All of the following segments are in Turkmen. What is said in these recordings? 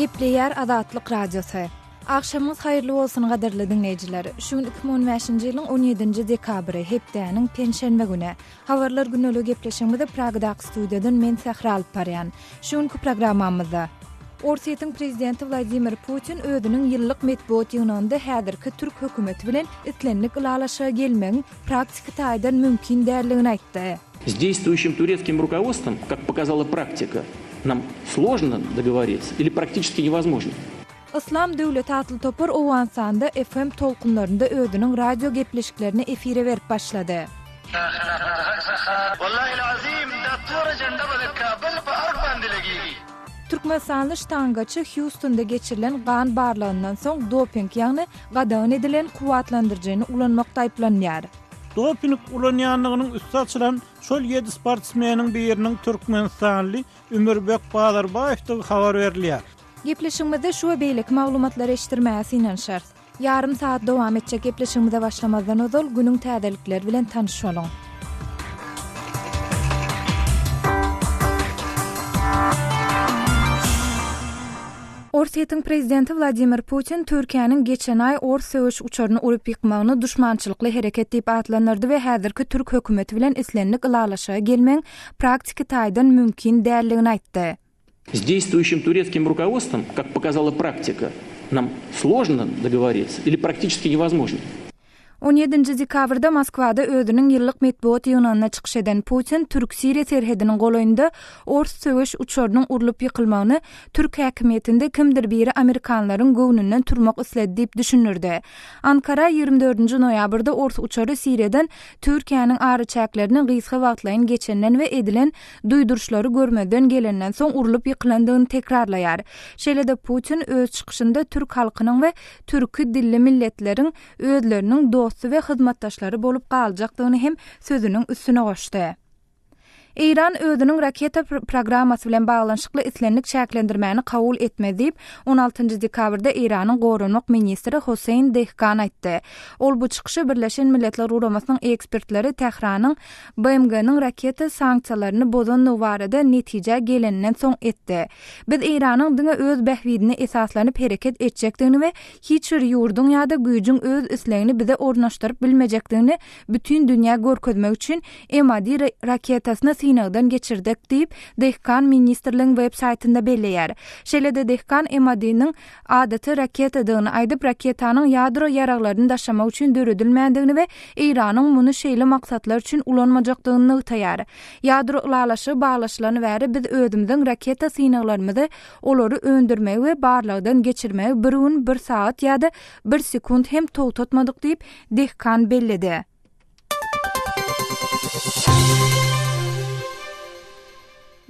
Gepleýär Azatlyk Radiosy. Agşamyňyz haýyrly bolsun gadyrly diňleýjiler. Şu gün 2015-nji ýylyň 17-nji dekabry, hepdäniň penşenbe güni. Habarlar gündeligi gepleşigimizi Pragadaky studiýadan men Sähra alyp barýan. Şu günki programmamyzda. Orsýetiň prezidenti Wladimir Putin özüniň ýyllyk metbugat ýygnagynda häzirki türk hökümeti bilen islendik ylalaşyga gelmegiň praktiki taýdan mümkin däldigini aýtdy. S deýstwuýuşim tureckim rukovodstwom, kak pokazala praktika, nam složno dogovoritsya ili praktiçeski newozmožno. Yslam döwleti atly topar Owganystanda FM tolkunlarynda özüniň radio gepleşiklerini efire berip başlady. Türkmenistanly ştangaçy Hýustonda geçirilen gan barlagyndan soň doping, ýagny gadagan edilen kuwwatlandyryjyny ulanmakda aýyplanýar. Doping ulanýandygynyň üsti açylan şol ýedi sportsmeniň biriniň türkmenistanly Ümürbek Bazarbaýewdigi habar berilýär. Gepleşigimizde şu we beýleki maglumatlary eşitdirmäge synanyşarys. Ýarym sagat dowam etjek gepleşigimize başlamazdan ozal günüň täzelikleri bilen tanyş boluň. Orsýetiň prezidenti Wladimir Putin Türkiýäniň geçen aý ors söweş uçaryny urup ýykmagyny duşmançylykly hereket diýip atlandyrdy we häzirki türk hökümeti bilen islendik ylalaşyga gelmegiň praktiki taýdan mümkin däldigini aýtdy. S deýstwuýuşim tureckim rukovodstwom, kak pokazala praktika, nam složno dogovoritsya ili praktiçeski newozmožno. On ýedinji dekabrda Moskwada özüniň ýyllyk metbugat ýygnagynda çykyş eden Putin türk-siriýa serhediniň golaýynda ors söweş uçarynyň urlup ýykylmagyny türk häkimiýetinde kimdir biri amerikanlaryň göwnünden turmak isledi diýip düşündirdi. Ankara ýigrimi dördünji noýabrda ors uçary Siriýadan Türkiýäniň araçäklerine gysga wagtlaýyn geçenden we edilen duýduryşlary görmezden gelenden soň urlup ýykylandygyny tekrarlaýar. Şeýle-de Putin öz çykyşynda türk halkynyň we türki dilli milletleriň özleriniň dosty we hyzmatdaşlary bolup galjakdygyny hem sözüniň üstüne goşdy. Eýran özüniň raketa programmasy bilen baglanyşykly islendik çäklendirmäni kabul etmez diýip, on altynjy dekabrda Eýranyň goranmak ministri Hossein Dehkan aýtdy. Ol bu çykyşy Birleşen Milletler Guramasynyň ekspertleri Tähranyň BMG-niň raketa sanksiýalaryny bozandygy barada netijä geleninden soň etdi. Biz Eýranyň diňe öz bähbidine esaslanyp hereket etjekdigini we hiç bir ýurduň ýa-da güýjüň öz islegini bize ornaşdyryp bilmejekdigini bütin dünýä görkezmek üçin MAD raketasyny synagdan geçirdik diýip, Dehkan ministrligiň web saýtynda belleýär. Şeýle-de Dehkan MAD-nyň adaty raketadygyny aýdyp, raketanyň ýadro ýaraglaryny daşamak üçin döredilmändigini we Eýranyň muny şeýle maksatlar üçin ulanmajakdygyny nygtaýar. Ýadro ylalaşygy baglaşylany bäri biz özümiziň raketa synaglarymyzy, olary öndürmegi we barlagdan geçirmegi bir gün, bir sagat ýa-da bir sekunt hem togtatmadyk diýip, Dehkan belledi.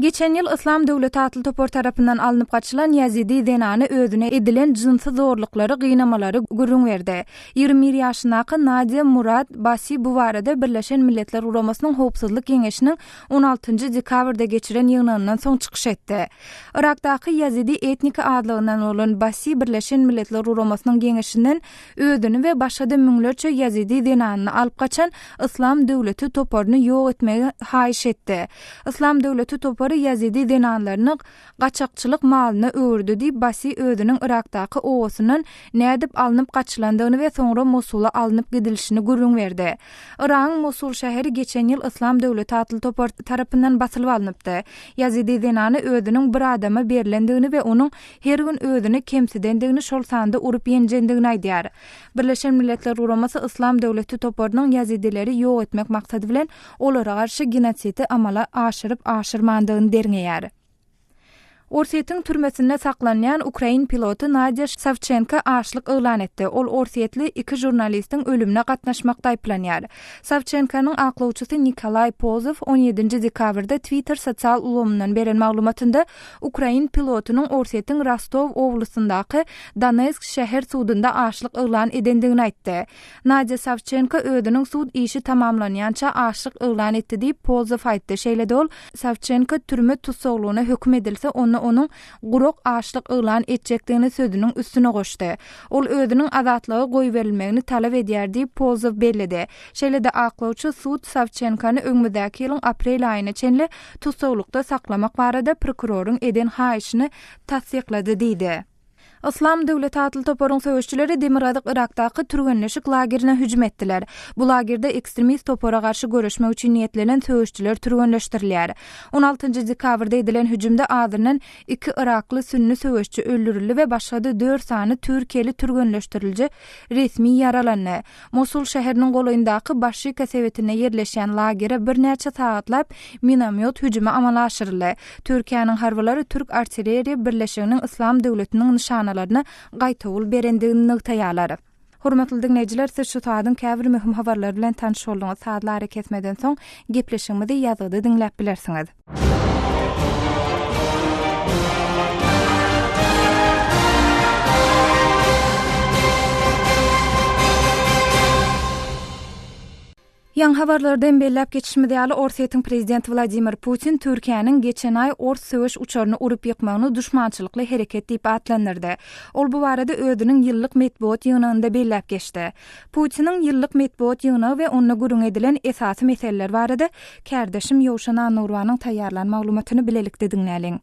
Geçen ýyl Yslam döwleti atly topar tarapyndan alnyp gaçylan ýazidi zenany özüne edilen jynsy zorluklary, gynamalary gürrüň berdi. 21 ýaşyndaky Nadiýa Murad Basi bu barada Birleşen Milletler Guramasynyň Howpsuzlyk Geňeşiniň on altynjy dekabrda geçiren ýygnagyndan soň çykyş etdi. Yrakdaky ýazidi etniki azlygyndan bolan Basi Birleşen Milletler Guramasynyň Geňeşinden özüni we başga-da müňlerçe ýazidi zenanyny alyp gaçan Yslam döwleti toparyny ýok etmegi haýyş etdi. Yslam döwleti topary ýazidi zenanlaryny gaçakçylyk malyna öwürdi diýip, Basi özüniň Yrakdaky obasyndan nädip alnyp gaçylandygyny we soňra Mosula alnyp gidilişini gürrüň berdi. Yragyň Mosul şäheri geçen ýyl Yslam döwleti atly topar tarapyndan basylyp alnypdy. Ýazidi zenany özüniň bir adama berlendigini we onuň her gün özüni kemsidendigini, şol sanda urup-ýenjendigini aýdýar. Birleşen Milletler Guramasy Yslam döwleti toparynyň ýazidileri ýok etmek maksady bilen olara garşy genosidi amala aşyryp-aşyrmandygyny derňeýär. Orsýetiň türmesinde saklanýan ukrain piloty Nadýa Sawçenko açlyk yglan etdi. Ol orsýetli iki žurnalistiň ölümine gatnaşmakda aýyplanýar. Sawçenkonyň aklawçysy Nikolaý Pozow on ýedinji dekabrda Twitter sosial ulgamyndan beren maglumatynda ukrain pilotynyň Orsýetiň Rostow oblastyndaky Donetsk şäher sudunda açlyk yglan edendigini aýtdy. Nadýa Sawçenko özüniň sud işi tamamlanýança açlyk yglan etdi diýip, Polzow aýtdy. Şeýle-de ol, Sawçenko türme tussaglygyna höküm edilse, onda. onda onuň gurak açlyk yglan etjekdigini sözüniň üstüne goşdy. Ol özüniň azatlyga goýberilmegini talap edýär diýip, Polzow belledi. Şeýle-de aklawçy sud Sawçenkony öňümizdäki ýylyň aprel aýyna çenli tussaglykda saklamak barada prokuroryň eden haýyşyny tassyklady diýdi. Yslam döwleti atly toparyň söweşçileri demirgazyk Yrakdaky türgenleşik lagerine hüjüm etdiler. Bu lagerde ekstremist topara garşy göreşmek üçin niýetlenen söweşçiler türgenleşdirilýär. On altynjy dekabrda edilen hüjümde azyndan iki yrakly sünni söweşçi öldürildi we başga-da dört sany türkiýeli türgenleşdiriliji resmi ýaralandy. Mosul şäheriniň golaýyndaky Başika sebitinde ýerleşýän lagere birnäçe sagatlap minomýot hüjümi amala aşyryldy. Türkiýäniň harbylary türk artilleriýa birleşiginiň Yslam döwletiniň nyşanalaryna gaýtawul berendigini nygtaýarlar. Hormatly diňleýjiler, siz şu saadyň käbir möhüm habarlary bilen tanyş bolduňyz. Sazly arakesmeden soň gepleşigimizi ýazgyda diňläp bilersiňiz. Ýaňy habarlarda hem belläp geçişimiz ýaly, Orsýetiň prezidenti Wladimir Putin Türkiýäniň geçen aý ors söweş uçaryny urup ýykmagyny duşmançylykly hereket diýip atlandyrdy. Ol bu barada özüniň ýyllyk metbugat ýygnagynda belläp geçdi. Putiniň ýyllyk metbugat ýygnagy we onda gürrüň edilen esasy meseleler barada kärdeşim Ýowşan Annagurbanyň taýýarlan maglumatyny bilelikde diňläliň.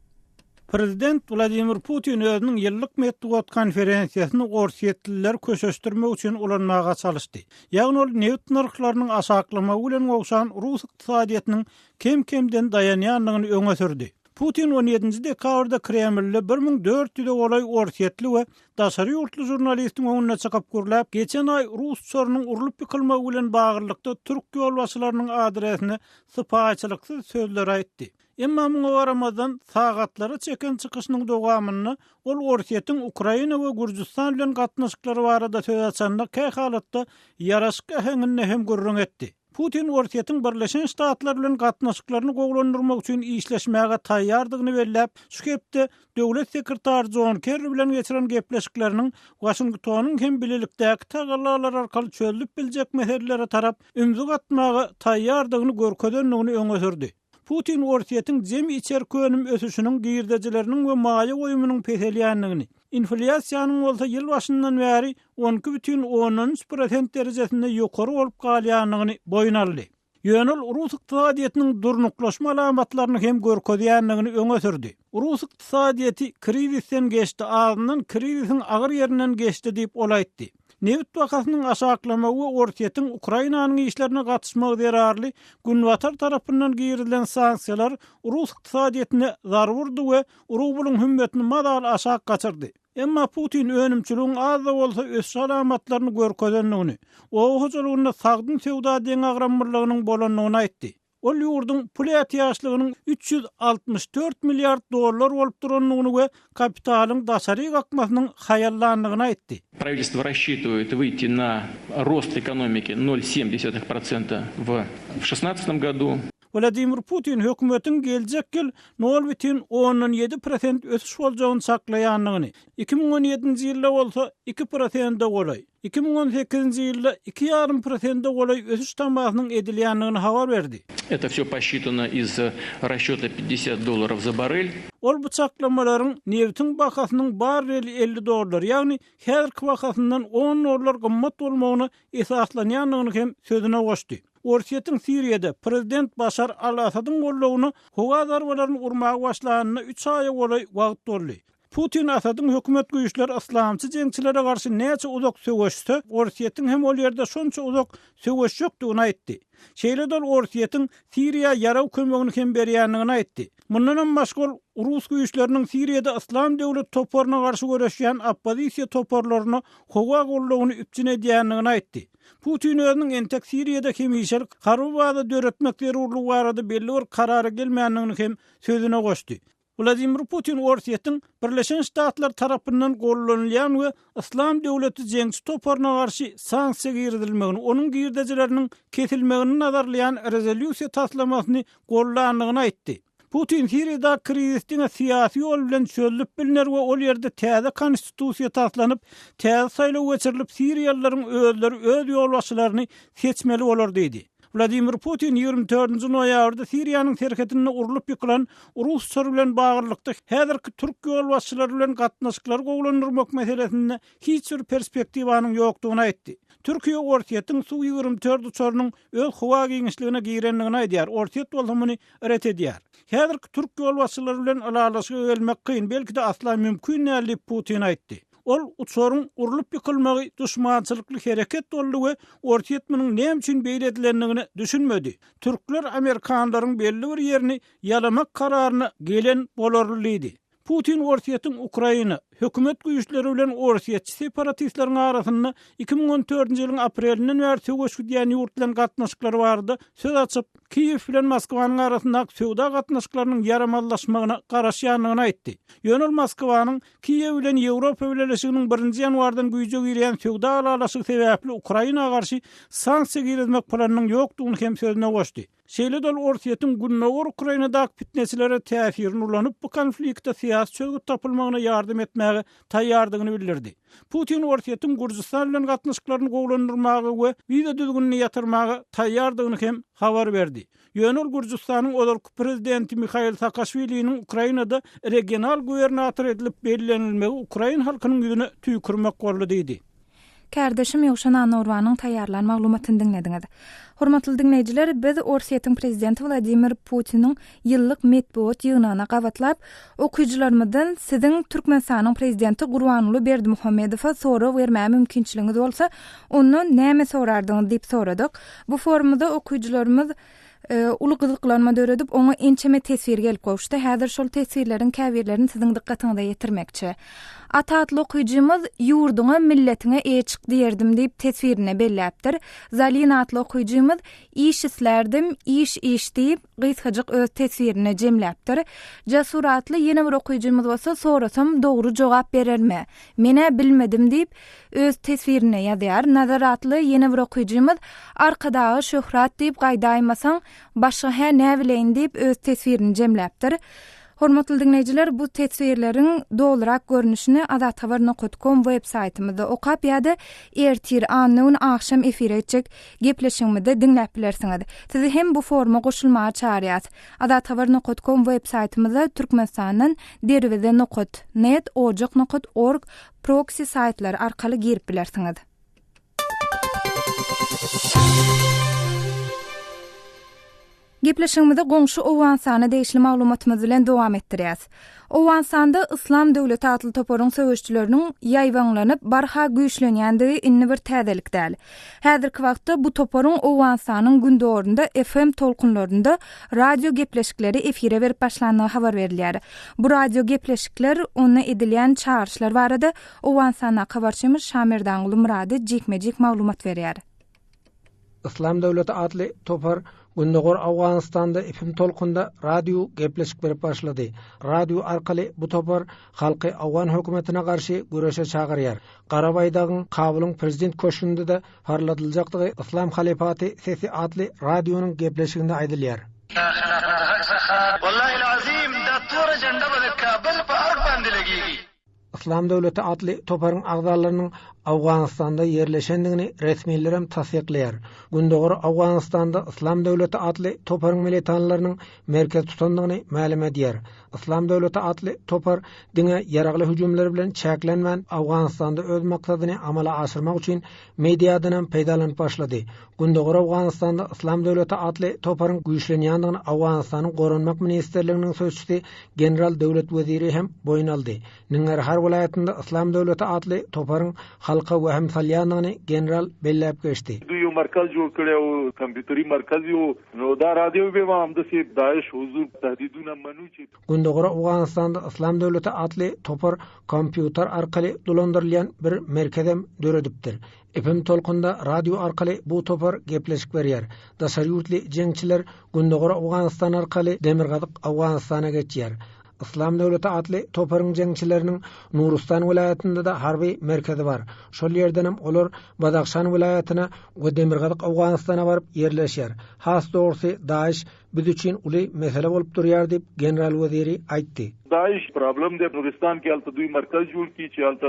Prezident Wladimir Putin özüniň ýyllyk metbugat konferensiýasyny orsýetlileri köşeşdirmek üçin ulanmaga çalyşdy. Ýagny ol nebit nyrhlarynyň aşaklamagy bilen gowşan rus ykdysadyýetiniň kem-kemden daýanýandygyny öňe sürdi. Putin on ýedinji dekabrda Kremlde 1400-e golaý orsýetli we daşary ýurtly žurnalistiň öňünde çykyp gürläp, geçen aý rus uçarynyň urlup ýykylmagy bilen baglylykda türk ýolbaşçylarynyň adresine sypaýyçylyksyz sözleri aýtdy. Emma muňa garamazdan, sagatlara çeken çykyşynyň dowamynda ol Orsýetiň Ukraina we Gürjüstan bilen gatnaşyklary barada söz açanda kähalatda ýaraşyk äheňinde hem gürrüň etdi. Putin Orsýetiň Birleşen Ştatlar bilen gatnaşyklaryny gowulandyrmak üçin işleşmäge taýýardygyny belläp, şu hepde Döwlet sekretary Jon Kerri bilen geçiren gepleşikleriniň Waşingtonyň hem bilelikdäki tagallalar arkaly çözlüp biljek meselelere tarap ümzük atmaga taýýardygyny görkezendigini öňe sürdi. Putin Orsýetiň jemi içerki önüm ösüşiniň girdejileriniň we maýa goýumynyň peselýändigini, inflýasiýanyň bolsa ýyl başyndan bäri 12,3 prosent derejesinde ýokary bolup galýandygyny boýun aldy. Ýöne ol rus ykdysadyýetiniň durnuklaşma alamatlaryny hem görkezýändigini öňe sürdi. Rus ykdysadyýeti krizisden geçdi, azyndan krizisiň agyr ýerinden geçdi diýip, ol aýtdy. Nebit bahasynyň aşaklamagy we Orsýetiň Ukrainanyň işlerine gatyşmagy zerarly Günbatar tarapyndan girizilen sanksiýalar rus ykdysadyýetine zarba urdy we rublyň hümmetini mazaly aşak gaçyrdy. Emma Putin önümçiligiň az-da bolsa ösüş alamatlaryny görkezendigini, oba hojalygynda sagdyn söwda deňagramlylygynyň bolandygyny aýtdy. Ol ýurduň pul ätiýaçlygynyň 364 milliard dollar bolup durandygyny we kapitalyň daşaryk akmasynyň haýallandygyny aýtdy. Правительство рассчитывает выйти на рост экономики ноль семь десятых процента в шестнадцатом году. Wladimir Putin hökümetiň geljek ýyl 0,7 prosent ösüş boljagyny çaklaýandygyny, 2017-nji ýylda bolsa 2 prosente golaý, 2018-nji ýylda 2,5 prosente golaý ösüş tamasynyň edilýändigini habar berdi. Это все посчитано из расчета 50 долларов за баррель. Ol bu çaklamalaryň nebitiň bahasynyň barreli 50 dollar, ýagny häzirki bahasyndan on dollar gymmat bolmagyna esaslanýandygyny hem sözüne goşdy. Orsýetiň Siriýada prezident Başar al-Assadyň goldawyna howa zarbalaryny urmaga başlanyna üç aýa golaý wagt boldy. Putin Assadyň hökümet güýçleri yslamçy jeňçilere garşy näçe uzak söweşse, Orsýetiň hem ol ýerde şonça uzak söweşjekdigini aýtdy. Şeýle-de ol Orsýetiň Siriýa ýarag kömegini hem berýändigini aýtdy. Mundanam başga ol rus güýçleriniň Siriýada Yslam döwleti toparyna garşy göreşýän oppozisiýa toparlaryna howa goldawyny üpjün edýändigini aýtdy. Putin özüniň entek Siriýada hemişelik harby baza döretmek zerurlygy barada belli bir karara gelmändigini hem sözüne goşdy. Wladimir Putin Orsýetiň Birleşen Ştatlar tarapyndan gollanylýan we Yslam döwleti jeňçi toparyna garşy sanksiýa girizilmegini, onuň girdejileriniň kesilmegini nazarlaýan rezolýusiýa taslamasyny gollandygyny aýtdy. Putin Siriýadaky krizis diňe syýasy ýol bilen çözlüp bilner we ol ýerde täze konstitusiýa taslanyp, täze saýlaw geçirilip, siriýalylaryň özleri öz ýolbaşçylaryny seçmeli bolar diýdi. Wladimir Putin 24-nji noýabrda Siriýanyň serhedinde urlup ýykylan rus uçary bilen baglylykda häzirki türk ýolbaşçylary bilen gatnaşyklary gowulandyrmak meselesinde hiç bir perspektiwanyň ýokdugyny aýtdy. Türkiýe Orsýetiň Su 24 uçarynyň öz howa giňişligine girendigini aýdýar, Orsýet bolsa muny ret edýär. Häzirki türk ýolbaşçylary bilen ylalaşyga gelmek kyn, belki-de asla mümkin däl diýip, Putin aýtdy. Ol uçaryň urlup ýykylmagy duşmançylykly hereket boldy we Orsýet munuň näme üçin beýle edilendigine düşünmedi. Türkler amerikanlaryň belli bir ýerini ýalamak kararyna gelen bolarly diýdi. Putin Orsýetiň Ukraina, hökümet güýçleri bilen orsýetçi separatistleriň arasynda 2014-nji ýylyň aprelinden bäri söweş gidýän ýurt bilen gatnaşyklary barada söz açyp, Kiýew bilen Moskwanyň arasyndaky söwda gatnaşyklarynyň ýaramazlaşmagyna garaşýandygyny aýtdy. Ýöne ol Moskwanyň Kiýew bilen Ýewropa Bileleşiginiň birinji ýanwardan güýje girýän söwda ylalaşygy sebäpli Ukraina garşy sanksiýa girizmek planynyň ýokdugyny hem sözüne goşdy. Şeýle-de ol Orsýetiň gündogar Ukrainadaky pitneçilere täsirini ulanyp, bu konfliktde syýasy çözgüt tapylmagyna ýardam etmäge taýýardygyny bildirdi. Putin Orsýetiň Gürjüstan bilen gatnaşyklaryny gowulandyrmaga we wiza düzgünini ýatyrmaga taýýardygyny hem habar berdi. Ýöne ol Gürjüstanyň ozalky prezidenti Mihail Saakaşwiliniň Ukrainada regional gubernator edilip bellenilmegi ukrain halkynyň ýüzüne tüýkürmek boldy diýdi. Kärdeşim Ýowşan Annagurbanyň taýýarlan maglumatyny diňlediňiz. Hormatly diňleýjiler, biz Orsýetiň prezidenti Wladimir Putiniň ýyllyk metbugat ýygnagyna gabatlap, okyjylarymyzdan siziň Türkmenistanyň prezidenti Gurbanguly Berdimuhamedowa sorag bermäge mümkinçiligiňiz bolsa, ondan näme sorardyňyz diýip soradyk. Bu forumda okyjylarymyz uly gyzyklanma döredip, oňa ençeme teswir gelip gowuşdy. Häzir şol teswirleriň käbirlerini siziň dykgatyňyza ýetirmekçi. Ata atly okyjymyz Ýurduňa, milletiňe eýe çyk diýerdim diýip teswirinde belläpdir. Zalina atly okyjymyz Iş islärdim, iş iş diýip, gysgajyk öz teswirinde jemläpdir. Jasur atly ýene bir okyjymyz bolsa Sorasam dogry jogap berermi? Men-ä bilmedim diýip, öz teswirinde ýazýar. Nazar atly ýene bir okyjymyz Arkadaga şöhrat diýip gaýdaýmasaň, başga hä näbileýin diýip öz teswirini jemläpdir. Hormatly diňleýjiler, bu teswirleriň dolurak görnüşini azathabar nokat kom web saýtymyzda okap ýa-da ertir, anna güni agşam efire gitjek gepleşigimizde diňläp bilersiňiz. Sizi hem bu foruma goşulmaga çagyrýas. Azathabar nokat kom web saýtymyzda Türkmenistandan derweze nokat net, ojak nokat org proksi saýtlary arkaly girip bilersiňiz. Gepleşigimizi goňşy Owganystana degişli maglumatymyz bilen dowam etdirýäs. Owganystanda Yslam döwleti atly toparyň söweşijileriniň ýaýbaňlanyp, barha güýçlenýändigi indi bir täzelik däl. Häzirki wagtda bu toparyň Owganystanyň gündogarynda FM tolkunlarynda radio gepleşikleri efire berip başlandygy habar berilýär. Bu radio gepleşikler, onda edilýän çagyryşlar barada Owganystandaky habarçymyz Şamerdanguly Myrady jikme-jik maglumat berýär. Yslam döwleti atly topar Gündogar Owganystanda FM tolkunda radio gepleşik berip başlady. Radio arkaly bu topar halky owgan hökümetine garşy göreşe çagyrýar. Gara baýdagyň Kabulyň prezident köşgünde-de parladyljakdygy Yslam halyfaty sesi atly radionyň gepleşiginde aýdylýar. Yslam döwleti atly toparyň agzalarynyň Owganystanda ýerleşendigini resmilerem tassyklaýar. Gündogar Owganystanda Yslam döwleti atly toparyň militanlarynyň merkez tutandygyny mälim edýär. Yslam döwleti atly topar diňe ýaragly hüjümler bilen çäklenmän, Owganystanda öz maksadyny amala aşyrmak üçin mediadanam peýdalanyp başlady. Gündogar Owganystanda Yslam döwleti atly toparyň güýçlenýändigini Owganystanyň Goranmak ministrliginiň sözçüsi general Döwlet Weziri hem boýun aldy. Ningarhar welaýatynda Yslam döwleti atly toparyň halka wehim salýandygyny general belläp geçdi. دوی یو مرکز جوړ کړی او کمپیوټري مرکز یو نو دا رادیو به همداسې داعش حضور تهدیدونه منو چې Gündogar Owganystanda Yslam döwleti atly topar kompýuter arkaly dolandyrylýan bir merkezem döredipdir. FM tolkunda radio arkaly bu topar gepleşik berýär. Daşary ýurtly jeňçiler Gündogar Owganystan arkaly Demirgazyk Owganystana geçýär. Yslam döwleti atly toparyň jeňçileriniň Nurustan welaýatynda-da harby merkezi bar. Şol ýerdenem olar Badahşan welaýatyna we Demirgazyk Owganystana baryp ýerleşýär. Has dogrusy, DAIŞ. biz üçin uly mesele bolup durýar diýip, general Weziri aýtdy. داعش پرابلم دی نورستان کې هلته دوی مرکز جوړ کړي چې هلته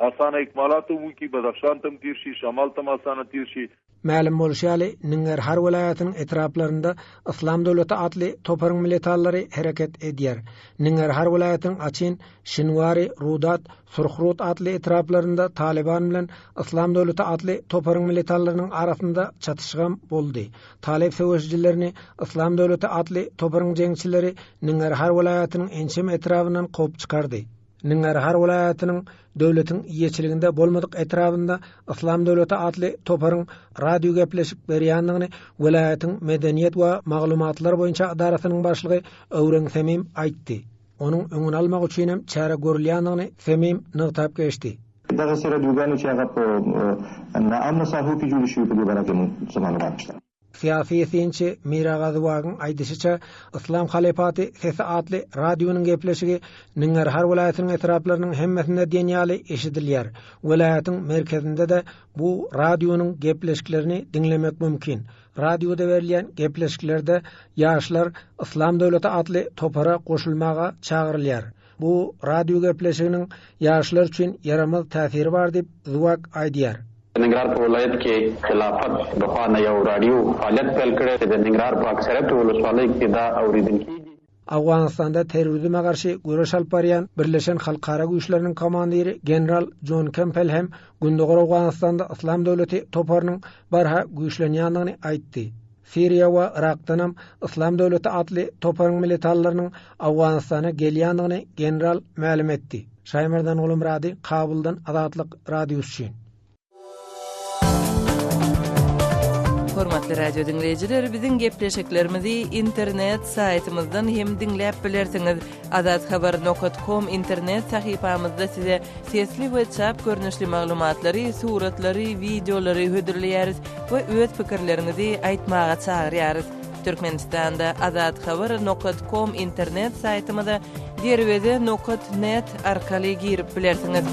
اسانه اکمالات هم وکړي بدخشان ته هم تیر شي شمال ته هم اسانه تیر شي. Mälim bolşy ýaly, Ningarhar welaýatynyň etraplarynda Yslam döwleti atly toparyň militanlary hereket edýär. Ningarhar welaýatynyň Açin, Şinwari, Rudat, Surhrut atly etraplarynda Talyban bilen Yslam döwleti atly toparyň militanlarynyň arasynda çatyşygam boldy. Talyp söweşijilerini Yslam döwleti atly toparyň jeňçileri Ningarhar welaýatynyň ençeme etrabyndan kowup çykardy. Ningarhar welaýatynyň döwletiň eýeçiliginde bolmadyk etrabynda Yslam döwleti atly toparyň radio gepleşik berýändigini welaýatyň medeniýet we maglumatlar boýunça edarasynyň başlygy Öwreň Semim aýtdy. Onuň öňüni almak üçinem çäre görülýändigini Semim nygtap geçdi. دغسې راډیوګانې چې هغه په ناامنه ساحو کې جوړې شوي په دې باره کې موږ څه معلومات نشته. Syýasy synçy Miraga Zuwagyň aýdyşyça, Yslam halypaty sesi atly radionyň gepleşigi Ningarhar welaýatynyň etraplarynyň hemmesinde diýen ýaly eşidilýär. Welaýatyň merkezinde-de bu radionyň gepleşiklerini diňlemek mümkin. Radioda berilýän gepleşiklerde ýaşlar Yslam döwleti atly topara goşulmaga çagyrylýar. Bu radio gepleşiginiň ýaşlar üçin ýaramaz täsiri bar diýip, Zuwak aýdýar. د ننګرهار په ولایت کې خلافت د خوا نه یو راډیو فعالیت پیل کړی چې د ننګرهار په اکثریتو ولسوالیو کې دا اوریدل کیږي. Owganystanda terrorizme garşy göreş alyp barýan Birleşen halkara güýçleriniň komandiri general Jon Kempel hem Gündogar Owganystanda Yslam döwleti toparynyň barha güýçlenýändigini aýtdy. Siriýa we Yrakdanam Yslam döwleti atly toparyň militanlarynyň Owganystana gelýändigini general mälim etdi. Şaýmerdan Gulumyrady, Kabuldan Azatlyk Radiosy üçin. Hormatly radio diňleýjiler, biziň gepleşiklerimizi internet saýtymyzdan hem diňläp bilersiňiz. Azathabar nokat kom internet sahypamyzda size sesli we çap görnüşli maglumatlary, suratlary, wideolary hödürleýäris we öz pikirleriňizi aýtmaga çagyrýarys. Türkmenistanda Azathabar nokat kom internet saýtymyza Derweze nokat net arkaly girip bilersiňiz.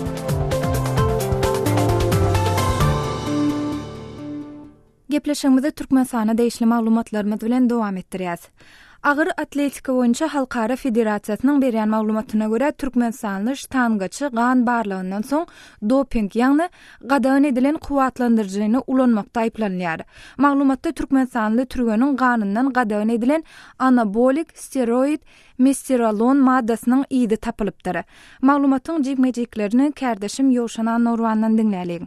Gepleşigimizi Türkmenistana degişli maglumatlarymyz bilen dowam etdirýäs. Agyr atletika boýunça Halkara federasiýasynyň berýän maglumatyna görä, türkmenistanly ştangaçy gan barlagyndan soň doping, ýagny gadagan edilen kuwwatlandyryjyny ulanmakda aýyplanylýar. Maglumatda türkmenistanly türgeniň ganyndan gadagan edilen anabolik steroid mesterolon maddasynyň yzy tapylypdyr. Maglumatyň jikme-jiklerini kärdeşim Ýowşan Annagurbandan diňläliň.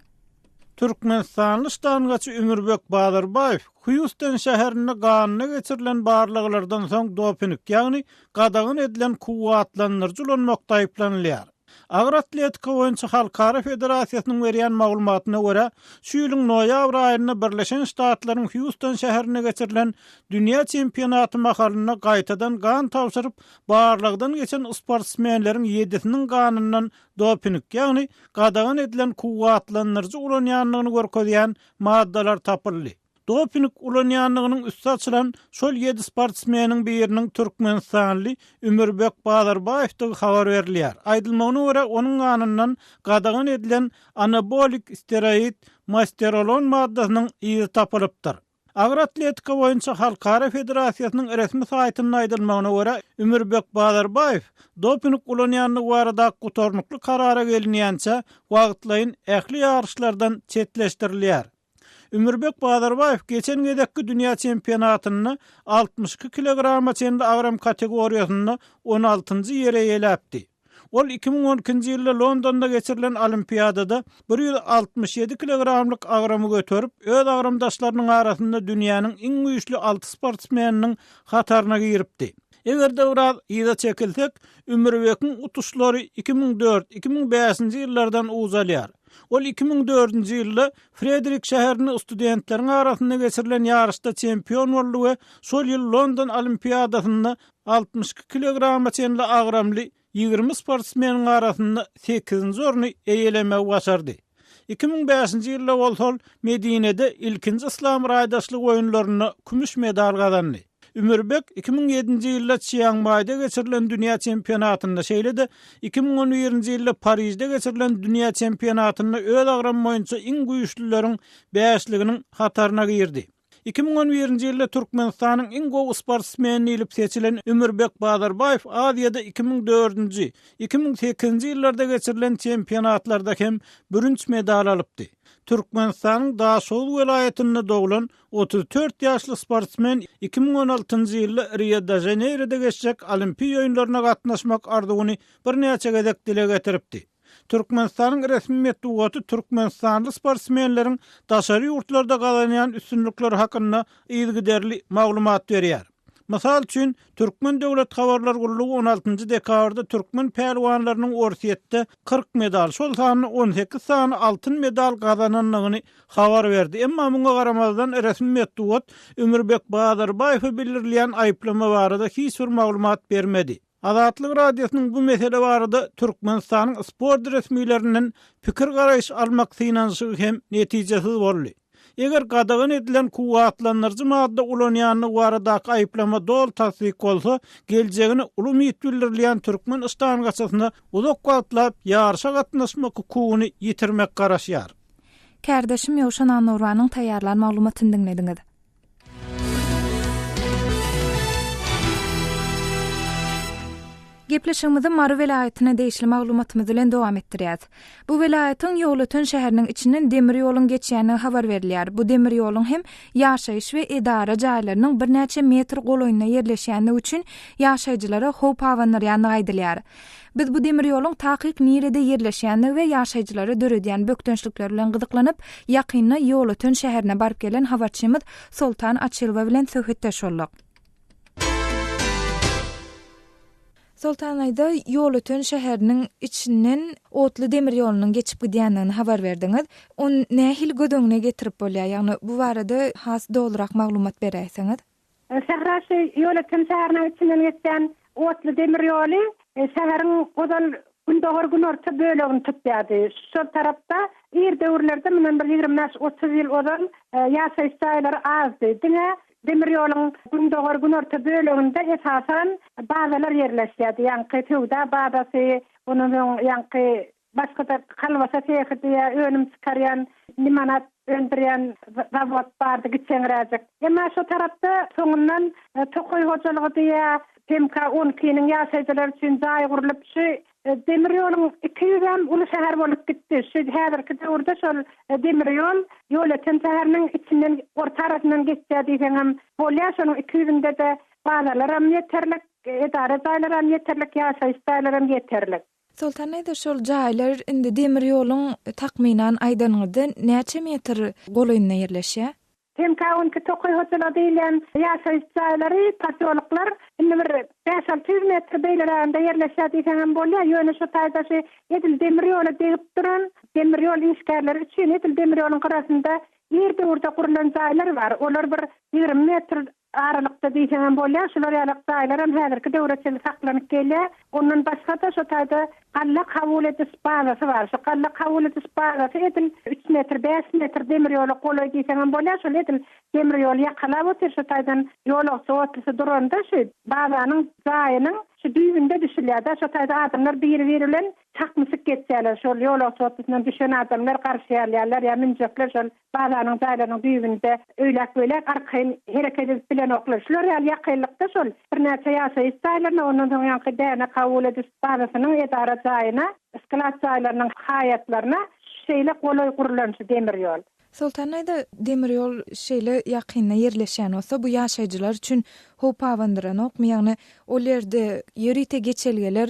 Türkmenistanly ştangaçy Ümürbek Bazarbaýew Hýuston şäherinde ganyna geçirilen barlaglardan soň doping, ýagny gadagan edilen kuwwatlandyryjy ulanmakda aýyplanylýar. Agyr atletika boýunça Halkara federasiýasynyň berýän maglumatyna görä, şu ýylyň noýabr aýynda Birleşen Ştatlaryň Hýuston şäherinde geçirilen dünýä çempionaty mahalynda gaýtadan gan tabşyryp, barlagdan geçen sportsmenleriň ýedisiniň ganyndan doping, ýagny gadagan edilen kuwwatlandyryjy ulanýandygyny görkezýän maddalar tapyldy. Doping ulanýandygynyň üsti açylan şol ýedi sportsmeniň biriniň türkmenistanly Ümürbek Bazarbaýewdigi habar berilýär. Aýdylmagyna görä, onuň ganyndan gadagan edilen anabolik steroid masterolon maddasynyň yzy tapylypdyr. Agyr atletika boýunça Halkara federasiýasynyň resmi saýtynda aýdylmagyna görä, Ümürbek Bazarbaýew doping ulanýandygy baradaky gutarnykly karara gelinýänçä wagtlaýyn ähli ýaryşlardan çetleşdirilýär. Ümürbek Bazarbaýew geçen gezekki dünýä çempionatynda 62 kilograma çenli agram kategoriýasynda on altynjy ýeri eýeläpdi. Ol 2012-nji ýylda Londonda geçirilen Olimpiadada 167 kilogramlyk agramy göterip, öz agramdaşlarynyň arasynda dünýäniň iň güýçli alty sportsmeniniň hataryna giripdi. Eger-de biraz yza çekilsek, Ümürbekiň utuşlary 2004, 2005-nji ýyllardan uç alýar. Ol 2004-nji ýylda Frederik şäherinde studentleriň arasynda geçirilen ýaryşda çempion boldy we şol ýyl London Olimpiadasynda 62 kilograma çenli agramly 20 sportsmeniň arasynda sekizinji orny eýelemegi başardy. 2005-nji ýylda bolsa ol Medinede ilkinji Yslam raýdaşlyk oýunlarynda kümüş medal gazandy. Ümürbek 2007-nji ýylda Çiangmaýda geçirilen dünýä çempionatynda, şeýle-de 2011-nji ýylda Parižde geçirilen dünýä çempionatynda öz agramy boýunça iň güýçlüleriň bäşliginiň hataryna girdi. 2011-nji ýylda Türkmenistanyň iň gowy sportsmeni diýlip seçilen Ümürbek Bazarbaýew Aziýada 2004-nji, 2008-nji ýyllarda geçirilen çempionatlarda hem bürünç medal alypdy. Türkmenistanyň Daşoguz welaýatynda doglan 34 ýaşly sportsmen 2016-njy ýylda Rio-de-Žaneýroda geçjek Olimpiýa oýunlaryna gatnaşmak arzuwyny birnäçe gezek dile getiripdi. Türkmenistanyň resmi metbugaty türkmenistanly sportsmenleriň daşary ýurtlarda gazanýan üstünlikleri hakynda yzygiderli maglumat berýär. Mysal üçin, Türkmen döwlet habarlar gullugy on altynjy dekabrda türkmen pälwanlarynyň Orsýetde 40 medal, şol sanda 18 sany altyn medal gazanandygyny habar berdi. Emma muňa garamazdan, resmi metbugat Ümürbek Bazarbaýewe bildirilýän aýyplama barada hiç bir maglumat bermedi. Azatlyk Radiosynyň bu mesele barada Türkmenistanyň sport resmilerinden pikir-garaýyş almak synanyşygy hem netijesiz boldy. Eger gadagan edilen kuwwatlandyryjy madda ulanýandygy baradaky aýyplama doly tassyk bolsa, geljegine uly umyt bildirilýän türkmen yştangaçysyna uzak wagtlap ýaryşa gatnaşmak hukugyny ýitirmek garaşýar. Kärdeşim Ýowşan Annagurbanyň taýýarlan maglumatyny diňlediňiz. Gepleşigimizi Mary welaýatyna degişli maglumatymyz bilen dowam etdirýäs. Bu welaýatyň Ýolöten şäheriniň içinden demir ýoluň geçýändigi habar berilýär. Bu demir ýoluň hem ýaşaýyş we edara jaýlarynyň birnäçe metr golaýynda ýerleşýändigi üçin ýaşaýjylara howp abandyrýandygy aýdylýar. Biz bu demir ýoluň takyk nirede ýerleşýändigi we ýaşaýjylara döredýän bökdençlikleri bilen gyzyklanyp, ýakynda Ýolöten şäherine baryp gelen habarçymyz Soltan Açylowa bilen söhbetdeş bolduk. Soltan aýda Ýolöten şäheriniň içinden otly demir ýolunyň geçip gidýändigini habar berdiňiz. Ony nähili göz öňüne getirip bolýar? Ýagny bu barada has dolurak maglumat beräýseňiz. Sähra şu Ýolöten şäheriniň içinden geçýän otly demir ýoly şäheriň ozal gündogar-günorta bölegini tutýardy. Şol tarapda ir döwürlerde, mundan bir 25-30 ýyl ozal ýaşaýyş jaýlary azdy. Diňe demir ýoluň gündogar-günorta böleginde esasan bazalar ýerleşýärdi. Ýaňky söwda bazasy, ondan soň ýaňky Başga-da kolbasa sehi diýýär, önüm çykarýan, limonad öndürýän zawod bardy kiçeňräjik. Emma şo tarapda soňundan tokaý hojalygy diýýär, PMK on ikiniň ýaşaýjylary üçin jaý gurlup, şu demir ýoluň 200-em uly şäher bolup gitdi. Şu häzirki döwürde şol demir ýol Ýolöten şäheriniň içinden, orta arasyndan geçýär diýseňem bolýar. Şonuň 200-ünde-de bazarlaram ýeterlik, edara jaýlaram ýeterlik, ýaşaýyş jaýlaram ýeterlik. Soltan daýza şol jaýlar indi demir ýoluň takmynan aýdanyňyzda näçe metr golaýynda ýerleşýär? TMK 12 tokaý hojalygy diýilýän ýaşaýyş jaýlary, posýoloklar indi bir bäş-alty ýüz metr beýleräginde ýerleşýär diýseňem bolýar. Ýöne şu taýda şu edil demir ýola degip duran demir ýol işgärleri üçin edil demir ýoluň gyrasynda ir döwürde gurlan jaýlar bar. Olar bir 20 metr Aralykda diýseňem bolýar, şular ýalak jaýlaram häzirki döwre çenli saklanyp gelýär. Ondan başga-da şo taýda galla kabul ediş bazasy bar. Şo galla kabul ediş bazasy edil üç metr, bäş metr demir ýola golaý diýseňem bolýar. Şol edil demir ýoly ýakalap otyr. Şo taýdan ýolagçy otlusy duranda şu bazanyň jaýynyň şu düýbünde düşülýär-de. Şo taýda adamlar biri-biri bilen çaknyşyp geçýärler. Şol ýolagçy otlusyndan düşen adamlar garşy alýarlar ýa münjekler şol Bazanyň jaýlarynyň düýbünde öýläk-beýläk arkaýyn hereket edip bilenoklar. Şular ýaly ýakynlykda şol birnäçe ýaşaýyş jaýlaryna, ondan soň ýaňky däne kabul ediş bazasynyň edara jaýyna, sklad jaýlarynyň haýatlaryna şeýle golaý gurlan şu demir ýol. Soltan daýza, demir ýol şeýle ýakynda ýerleşýän bolsa, bu ýaşaýjylar üçin howp abandyranokmy? Ýagny ol ýerde ýörite geçelgeler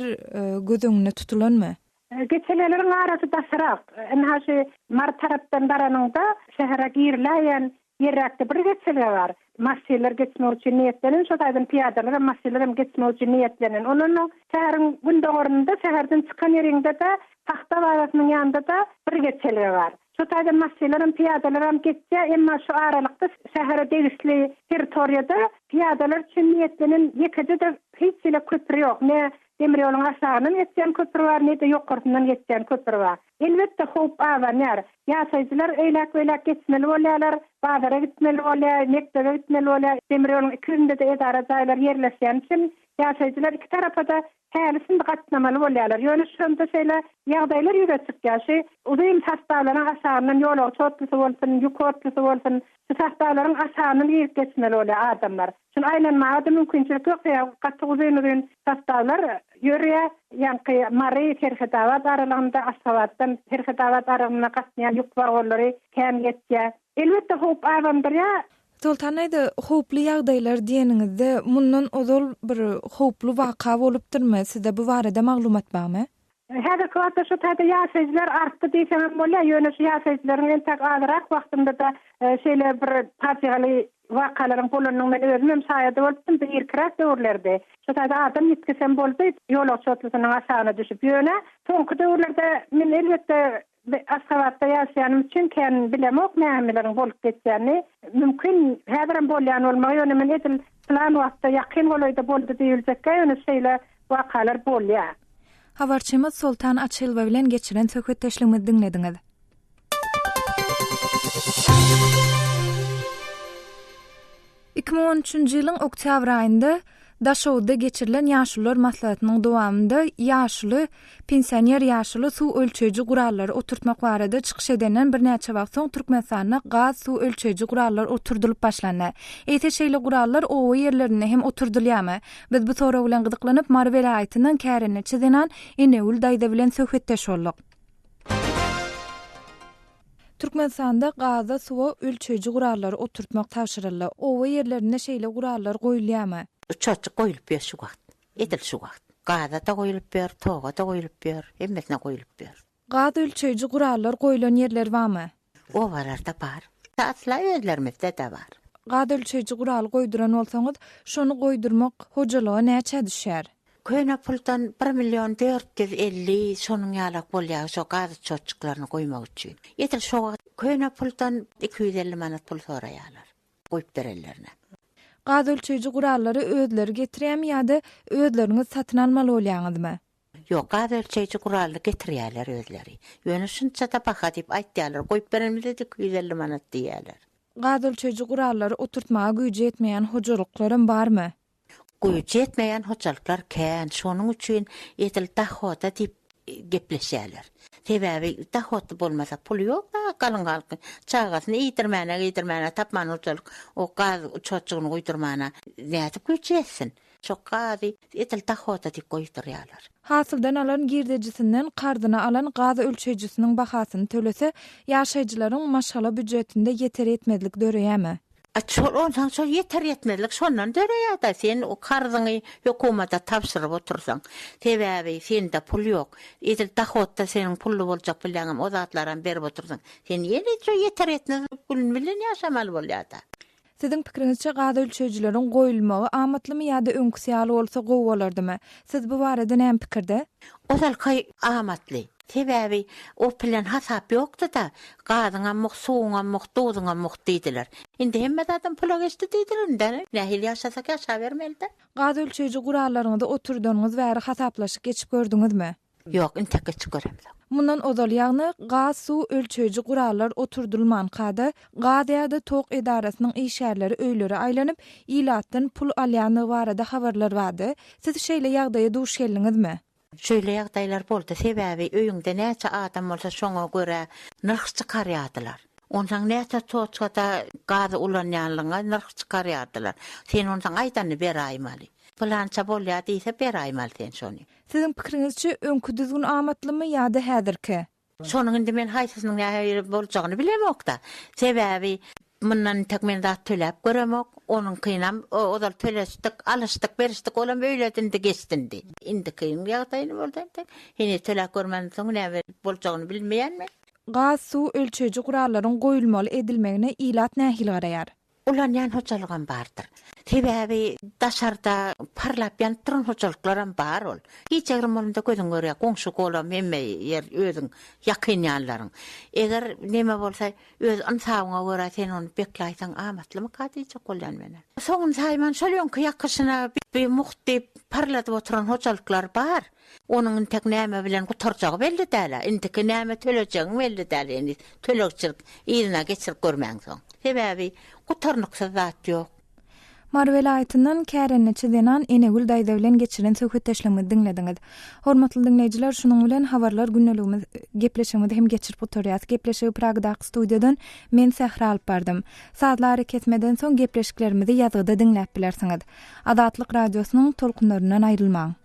göz öňünde tutulanmy? Geçelgeleriň arasy daşrak. Ynha şu Mary tarapdan baranyňda şähere giriläýen ýerräkde bir geçelge bar. Maşynlar geçmek üçin niýetlenen, şo taýdan pyýadalaram, maşynlaram geçmek üçin niýetlenen. Ondan soň şäheriň gündogarynda, şäherden çykan ýeriňde-de pagta bazasynyň ýanynda-da bir geçelge bar. Şo taýdan maşynlaram, pyýadalaram geçýär, emma şu aralykda şähere degişli territoriýada pyýadalar üçin niýetlenen ýekeje-de hiç hili köpri ýok. Ne Demir ýoluň aşagyndan geçýän köpri bar, ne-de ýokarsyndan geçýän köpri bar. Elbetde, howp abanýar. Ýaşaýjylar eýläk-beýläk geçmeli bolýarlar, bazara gitmeli bolýar, mekdebe gitmeli bolýar. Demir ýoluň iki ýüzünde-de edara jaýlary ýerleşýäni üçin ýaşaýjylar iki tarapa-da häli-şindi gatnamaly bolýarlar. Ýöne şonda şeýle ýagdaýlar ýüze çykýar. Şu uzyn sostawlaryň aşagyndan ýolagçy otlusy bolsun, ýük otlusy bolsun, şu sostawlaryň aşagyndan girip geçmeli bolýar adamlar. Şuny aýlanmaga-da mümkinçilik ýok, sebäbi gaty uzyn-uzyn sostawlar ýörýär. Ýaňky Mary, Serhetabat aralygynda, Aşgabatdan Serhetabat aralygyna gatnaýan ýük wagonlary kän geçýär. Elbetde, howp abandyrýar. Soltan daýza, howply ýagdaýlar diýeniňizde, mundan ozal bir howply waka bolupdyrmy? Sizde bu barada maglumat barmy? Häzirki wagtda şu taýda ýaşaýjylar artdy diýseňem bolýar, ýöne şu ýaşaýjylaryň entek azrak wagtynda-da şeýle bir pajygaly wakalaryň bolanynyň men özüm hem şaýady bolupdym, bu irkiräk döwürlerdi. Şu taýda adam ýitgisem boldy, ýolagçy otlusynyň aşagyna düşüp. Ýöne soňky döwürlerde men elbetde Aşgabatda ýaşaýanym üçin kän bilemok nämeleriň bolup geçýänini. Mümkin häzirem bolýan bolmagy, ýöne men edil pylan wagtda ýakyn golaýda boldy diýibiljekkä, ýöne şeýle wakalar bolýar. Habarçymyz Soltan Açylowa bilen geçiren söhbetdeşligimizi diňlediňiz. 2013-nji ýylyň oktýabr aýynda Daşoguzda geçirilen Ýaşulular maslahatynyň dowamynda ýaşuly, pensioner ýaşuly suw ölçeýji gurallary oturtmak barada çykyş edenden birnäçe wagt soň Türkmenistanda gaz suw ölçeýji gurallar oturdylyp başlandy. Eýse şeýle gurallar oba ýerlerinde hem oturdylýarmy? Biz bu sorag bilen gyzyklanyp Mary welaýatyndan kärendeçi zenan Enegül daýza bilen söhbetdeş bolduk. Türkmenistanda gaza, suwa ölçeýji gurallary oturtmak tabşyryldy. Oba ýerlerinde şeýle gurallar goýulýarmy? Uçarjyk goýulyp ýör şu wagt. Edil şu wagt. Gaza-da goýulyp ýör, toga-da goýulyp ýör, hemmesine goýulyp ýör. Gaz ölçeýji gurallar goýlan ýerler barmy? Obalarda bar. Asla özlerimizde-de bar. Gaz ölçeýji guraly goýduran bolsaňyz, şony goýdurmak hojalyga näçä düşýär? Köne puldan bir million 450 şonuň ýalak bolýar şo gaz uçotçyklaryny goýmak üçin. Edil şo wagt köne puldan 250 manat pul soraýarlar goýup berenlerine. Gaz ölçeýji gurallary özleri getirýärmi ýa-da özleriňiz satyn almaly bolýaňyzmy? Ýok, gaz ölçeýji guralyny getirýärler özleri. Ýöne şunça-da baha diýip aýtýarlar. Goýup berenimizde-de 250 manat diýýärler. Gaz ölçeýji gurallary oturtmaga güýji ýetmeýän hojalyklaram barmy? Güýji ýetmeýän hojalyklar kän, şonuň üçin edil dohoda diýip gepleşýärler. Sebäbi dohody bolmasa puly ýok-da galyň halkyň. Çagasyny iýdirmäne, geýdirmäne tapman hojalyk o gaz uçotjygyny guýdurmana nädip güýji ýetsin? Şo gazy edil dohoda diýip goýdurýarlar. Hasyldan alan girdejisinden karzyna alan gaz ölçeýjisiniň bahasyny tölese, ýaşaýjylaryň maşgala býujetinde ýeter-ýetmezlik döreýärmi? A şol onsoň şol ýeter-ýetmezlik şondan döreýär-dä, sen o karzyňy hökümete tabşyryp otursaň. Sebäbi sende pul ýok. Edil dohodda seniň pully boljak bilýäňem o zatlaram berip otursaň. Sen ýene şo ýeter-ýetmez gün bilen ýaşamaly bolýar-da. Siziň pikiriňizçe gaz ölçeýjileriň goýulmagy amatlymy ýa-da öňküsi ýaly bolsa gowy bolardymy? Siz bu barada näme pikirde? Ozalky amatly. Sebäbi o bilen hasap ýokdy-da, gazyňam mugt, suwuňam mugt, duzuňam mugt diýdiler. Indi hemme zadam pula geçdi diýdiler, indi nähili ýaşasak ýaşabermeli-dä. Gaz ölçeýji gurallaryňyzy oturdanyňyz bäri hasaplaşyk geçip gördüňizmi? Ýok, intek geçip göremzok. Mundan ozal, ýagny gaz-suw ölçeýji gurallar oturdylmanka-da, gaz ýa-da tok edarasynyň işgärleri öýlere aýlanyp, ilatdan pul alýandygy barada habarlar bardy. Siz şeýle ýagdaýa duş geldiňizmi? Şeýle ýagdaýlar boldy, sebäbi öýüňde näçe adam bolsa şoňa görä nyrh çykarýardylar. Onsoň näçe toçkada gazy ulanýanlygyňa nyrh çykarýardylar. Sen onsoň aýdanyny beraýmaly. Pylança bolýar diýse beraýmaly sen şony. Siziň pikiriňizçe öňki düzgün amatlymy ýa-da häzirki? Şonuň indi men haýsysynyň nähili boljagyny bilemok-da. Sebäbi mundan entek men zat töläp göremok. Onuňkynam ozal töleşdik, alyşdyk, berişdik, olam öýledi indi geçdi indi. Indikiniň ýagdaýyny bolsa entek heniz töläp görmänsoň näme boljagyny bilmeýän men. Gaz, suw ölçeýji gurallaryň goýulmaly edilmegine ilat nähili garaýar? Ulanýan hojalygam bardyr. Sebäbi daşarda parlap ýanyp duran hojalyklaram bar ol. Gije-girim bolanda gözüň görýär, goňşy-golam hemme ýer özüň ýakyn ýanlaryň. Eger neme bolsa öz ynsabyňa görä sen ony beklaýsaň amatlymyka diýjek bolýan men-ä. Soňuny saýman şol öňki ýakyşyna bi mugt diýip parladyp oturan hojalyklar bar. Onuň intek näme bilen gutarjagy belli däl-ä. Indiki näme tölejegiň belli däl heniz tölegçilik yzyna geçirip görmäňsoň. Sebäbi gutarnyksyz zat ýok. Mary welaýatyndan kärendeçi zenan Enegül daýza bilen geçiren söhbetdeşligimizi diňlediňiz. Hormatly diňleýjiler, şunuň bilen Habarlar gündeligimiz gepleşigimizi hem geçirip gutarýas. Gepleşigi Pragadaky studiýadan men Sähra alyp bardym. Sazly arakesmeden soň gepleşiklerimizi ýazgyda diňläp bilersiňiz. Azatlyk Radiosynyň tolkunlaryndan aýrylmaň!